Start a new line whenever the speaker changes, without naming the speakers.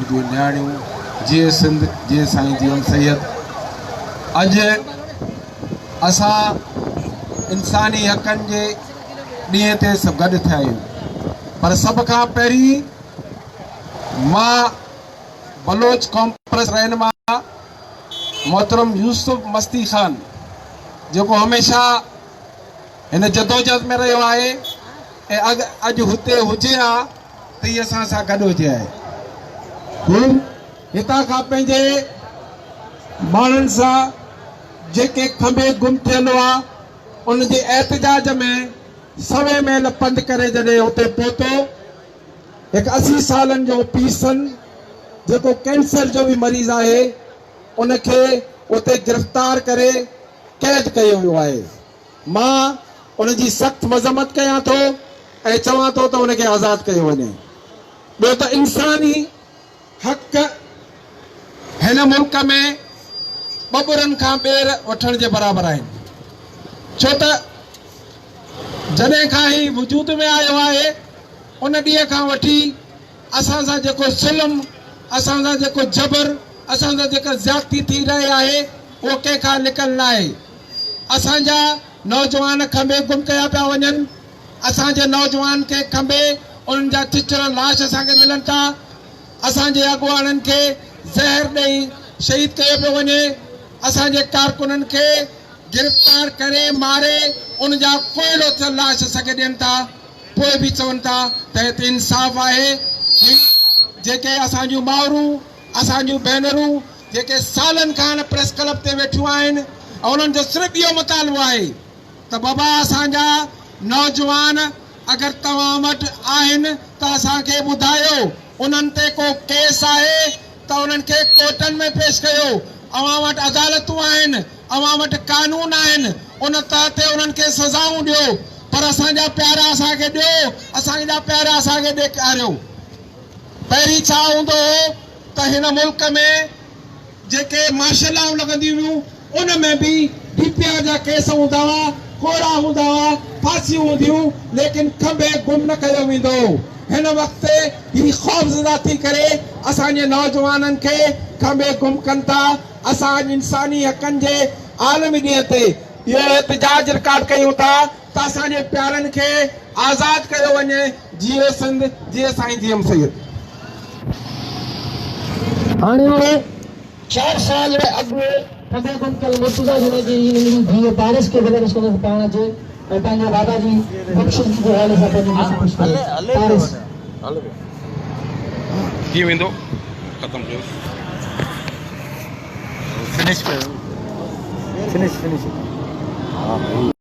منهنجون نياڻيون، جيئي سنڌ، جيئي سائين جي ايم سيد. اڄ اسان انساني حقن جي ڏينهن تي سڀ گڏ ٿيا آهيون، پر سڀ کان پهرين مان بلوچ قومپرست رهنما محترم يوسف مستي خان، جيڪو هميشه هن جدوجهد ۾ رهيو آهي ۽ اڳ اڄ هتي هجي ها ته هي اسان سان گڏ هجي ها. هو هتان کان پنهنجي ماڻهن سان جيڪي کنڀي گم ٿيل هئا ان جي احتجاج ۾ سوين ميل پنڌ ڪري جڏهن اتي پهتو، هڪ 80 سالن جو پيرسن جيڪو ڪينسر جو به مريض آهي ان کي اتي گرفتار ڪري قيد ڪيو ويو آهي. مان ان جي سخت مذمت ڪيان ٿو ۽ چوان ٿو ته ان کي آزاد ڪيو وڃي. ٻيو ته انساني حق هن ملڪ ۾ ٻٻرن کان ٻير وٺڻ جي برابر آهن، ڇو ته جڏهن کان هي وجود ۾ آيو آهي ان ڏينهن کان وٺي اسان سان جيڪو ظلم، اسان سان جيڪو جبر، اسان سان جيڪا زيادتي ٿي رهي آهي اهو ڪنهن کان لڪل ناهي. اسان جا نوجوان کنڀي گم ڪيا پيا وڃن، اسان جي نوجوان کي کنڀي انهن جا چچريل لاش اسان کي ملن ٿا، اسان جي اڳواڻن کي زهر ڏئي شهيد ڪيو پيو وڃي، اسان جي ڪارڪنن کي گرفتار ڪري ماري ان جا ڪوئلو ٿيل لاش اسان کي ڏين ٿا. پوء به چون ٿا ته هتي انصاف آهي. هي جيڪي اسان جون مائرون، اسان جون ڀينرون جيڪي سالن کان هن پريس ڪلب تي ويٺيون آهن ۽ انهن جو صرف اهو مطالبو آهي ته بابا اسان جا نوجوان اگر توهان وٽ آهن ته اسان کي ٻڌايو، انهن تي ڪو ڪيس آهي ته انهن کي ڪورٽن ۾ پيش ڪيو، اوهان وٽ عدالتون آهن، اوهان وٽ قانون آهن، ان تحت انهن کي سزائون ڏيو، پر اسان جا پيارا اسان کي ڏيو، اسان جا پيارا اسان کي ڏيکاريو. پهرين ڇا هوندو هو ته هن ملڪ ۾ جيڪي مارشل لائون لڳنديون هيون ان ۾ به ڊي پي آر جا ڪيس هوندا هئا، ڪوڙا هوندا هئا، ڦاسيون هونديون، ليڪن کنڀي گم نه ڪيو ويندو هو. هن وقت هي خوفزده ٿي ڪري اسان جي نوجوانن کي کنڀي گم ڪن ٿا. اسان اڄ انساني حقن جي عالمي ڏينهن تي اهو احتجاج رڪارڊ ڪيون ٿا ته اسان جي پيارن کي آزاد ڪيو وڃي. جيئي سنڌ، جيئي سائين جي ايم سيد.
هاڻي اهي 4 سال اڳ کنڀي گم ڪيل مرتضيٰ جوڻيجي جي ننڍڙي ڌيء پارس کي گذارش ڪندس ته پاڻ اچي ۽ پنهنجي بابا جي گمشدگي جي حوالي سان پنهنجو ڏس پيش ڪري. پارس.
ٿي ويندو ختم ڪيو.
فنش ڪيو فنش فنش.